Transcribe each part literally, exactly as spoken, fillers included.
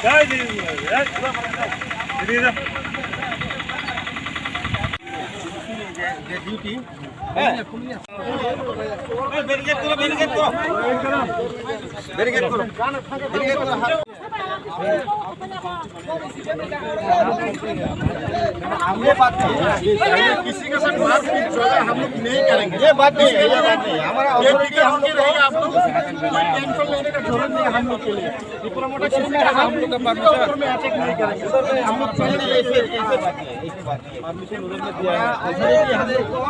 ये बात नहीं है। किसी के साथ मारपीट झगड़ा हम लोग नहीं करेंगे। ये बात नहीं है, ये बात नहीं है। हमारा ये अथॉरिटी फिक्र हम लोग होके रहेगा, आप लोग कोई टेंशन लेने का जरूरत नहीं है हम लोग के लिए। ये पूरा मोटा किसी का हम लोग का परमिशन ऊपर में अटैक नहीं करेंगे। हम लोग पहले ऐसे, ऐसे बात नहीं है, ऐसे बात नहीं है। परमिशन उन्होंने दिया है। अथॉरिटी हम लोग को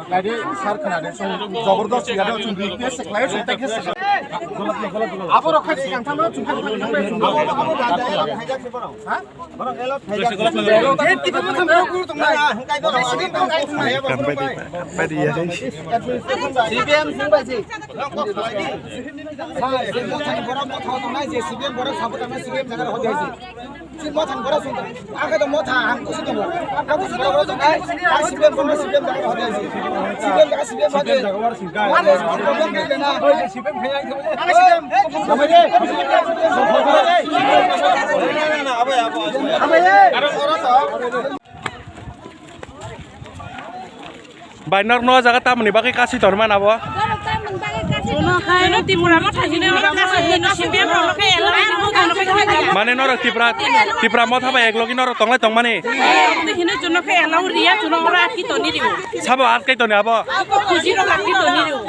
Naidi sir khwnadi, chwng jabardast ya, chwng request khlai, chwng tei khe aborok khai swkang thangma, chwng khai swkang thangma, chwng ha? Borok elo thai jak. Je tiba mo thangma, kuru tongnai. Kam bai di, bai di ya. C P M sing bai si. Sa, je mo thangma borok mo thangma tongnai, je C P M borok sabo tongnai, C P M jaga rok hodi hai si. Si mothang borok sung. Ake to motha ang kusi tongo. Ang kusi tongo jong ai. Ang C P M kono C P M jaga hodi si. C P M jaga C P M hodi. Mane problem ni na. C P M phai ang. Ang C P M. Abai ye. Abai ye. Bai, norok no jaga tamoni bagwi kasi tonmani abo? Norok tamoni bagwi kasi tonmani? Tripura motha hino, norok kasi hino, C P M rok khe allow rwya, motha no khe. Mane norok Tripura, Tripura motha bai ek logi norok tonglai tongmani? Hino chuno khe allow rwya, chuno oro atki toni rwo. Sabo atkai toni abo? Abo kuji rok atki toni rwo.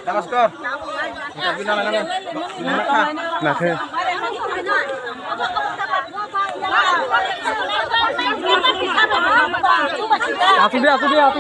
Namaskar. Interview na nang nang. Nakhe. Atu dia, atu dia, atu.